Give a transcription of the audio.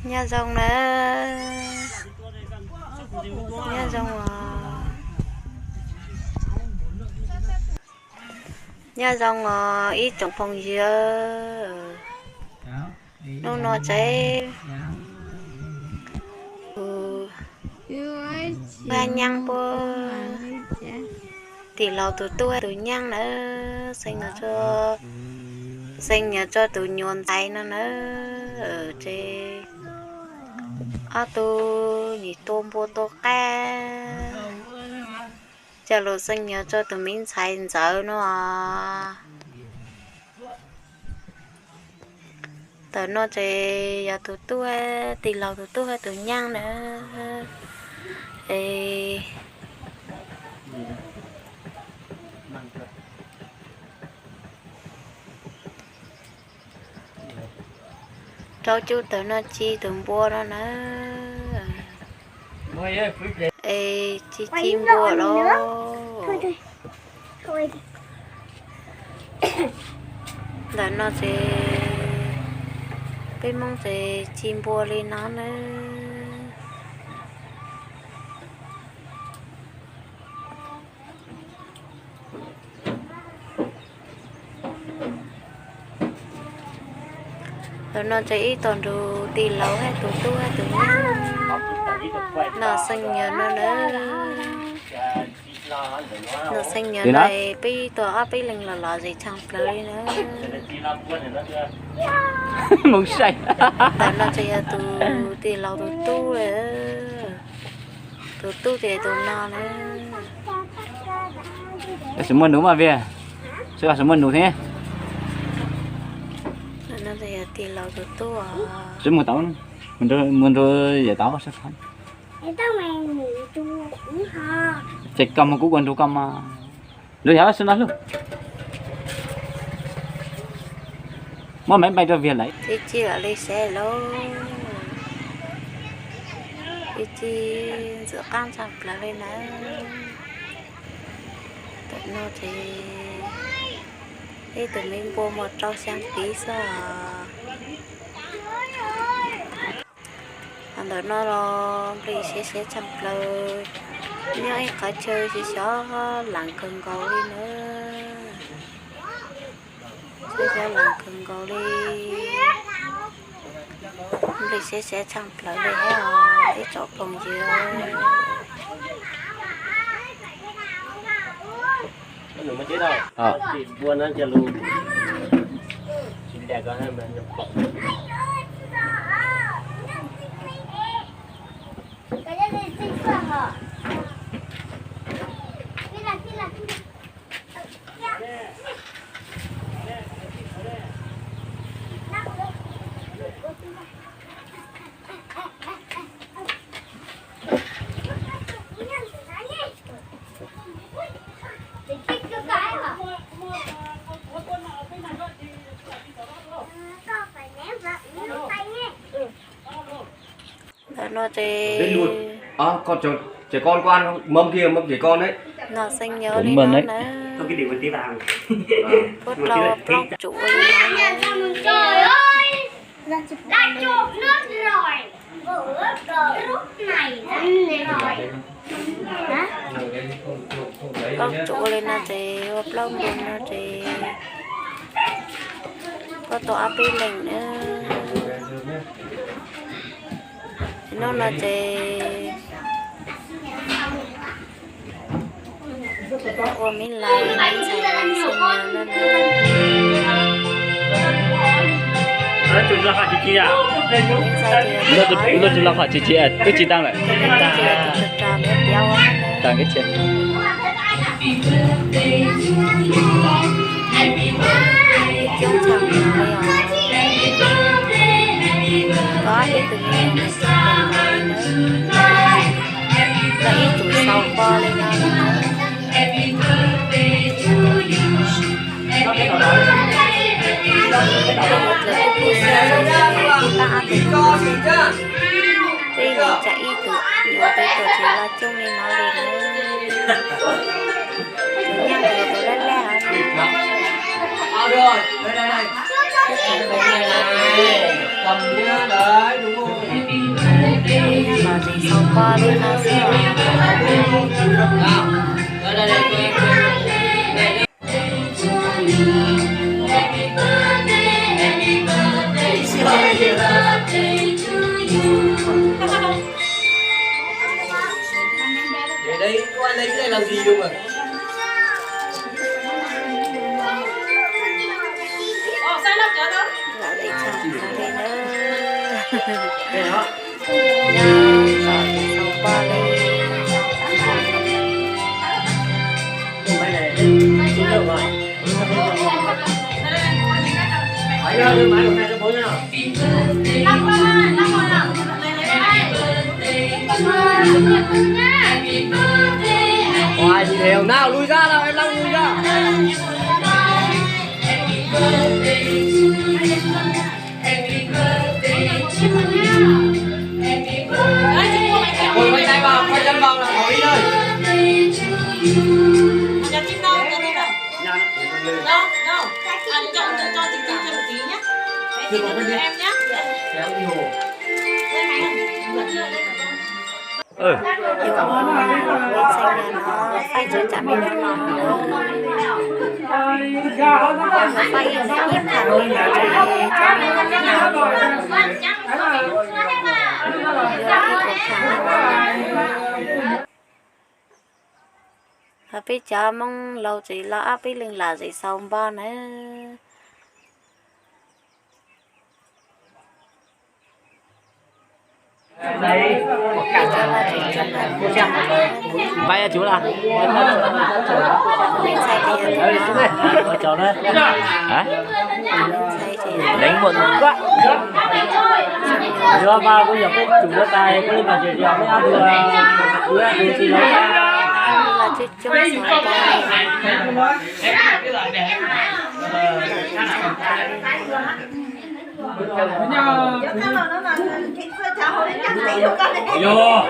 Nyob zoo na, nyob zoo os, nyob zoo os ib tsoom phooj ywg. Hnub no ces tus Vaj Nyeeb puab tij laug tus tub tus nyeeb na, xeem nyuam tso, xeem nyuam tso tus nyuam ntxhais no na, ces ob tug nim tua npua tua qaib, coj los xeem nyuam tso tus me ntxhais ntxawm no. Ntawm no ces yog tus tub, tij laug tus tub thiab tus nyeeb na. Es rau cub ntawm no ci tus npua no na. Es ci ci npua los. Ntawm no ces peb Hmoob ces ci npua li no na. Ntawm no ces ib tog nrug tij laug thiab tus tub thiab tus nyeeb noj xeem nyuam no na. Noj xeem nyuam no peb tuaj ob peb leeg los los zem tshaj plaws li na. Mus saib. Ntawm no ces yog tus tij laug tus tub, tus tub ces tus no na. Sim muaj nus mas Viaj, sim muaj nus thiab. Ntawm no ces yog tij laug tus tub. Sim mus tau, mus nrug yawm tau sab phab. Ces koj mus kuv ua nrug koj mas. Nrug yog sib no lug. Muab maiv npai rau Viaj lawm. Ci ci li seb lauj. Ci ci ntxim qab tshaj plaws li na. Ntawm no ces ib tug me npua muaj rau xyaa kiv xwb os. Ntawm no los nplig siav siav tshaj plaws, nyob ib qhov chaw siav xyov laam kawg nkaus li na. Siav xyov laam kawg nkaus li. Nplig siav siav tshaj plaws li thiab os ib tsoom phooj ywg. Ntawm no ces, ces con, con ăn mâm kia, mâm kia con đấy. Noj xeem nyuam li no na. Puab rau plaub tsum li no na. Plaub tsum li no ces ua plaub npua no ces puab tau ob peb leeg na. Hnub no ces ua me lais me ntxhais xeem nyuam no na. Luaj tsuj laj qhov tsis tsis, twb tsis tau lawm. Tag kis tsis. Coob tshaj plaws li os. Ob peb tug me nyuam txawj kawg nkaus li na. Tau ib tug xaus pog li no li na. Peb yuav dlawg kuj kuj xwb, peb ob tug kuj kuj xwb. Peb yuav tsa ib tug nyuam peb tuaj tsis laj coob li no li na. Tus nyob ntawd tus laj laj os. Tus nyob ntawd tus laj laj os. Xaus npog li no xwb. Lam lem tshaj li na. Nyob tom xaus npog li. Ua, nau lui zaj no, em lau lui zaj. Yuav ua no, ua txheej no, faib tsis tsam me no no. Faib ib, ib pham li no ces tsam me no no. Yuav ib pham li no. Peb cov Hmoob laus tseem los ob peb leeg lam zem xaus npog na. Peb cov los tseem coob na. Peb cov los tseem ntxhais ces yog tus no. Hais, leej muam tus kuaj. Yuav mas kuv yog peb tsum huab tais, kuv li mas tseem yog peb ob tug, kuv ob tug tsis los. Los coob coob xaus npog. Yog.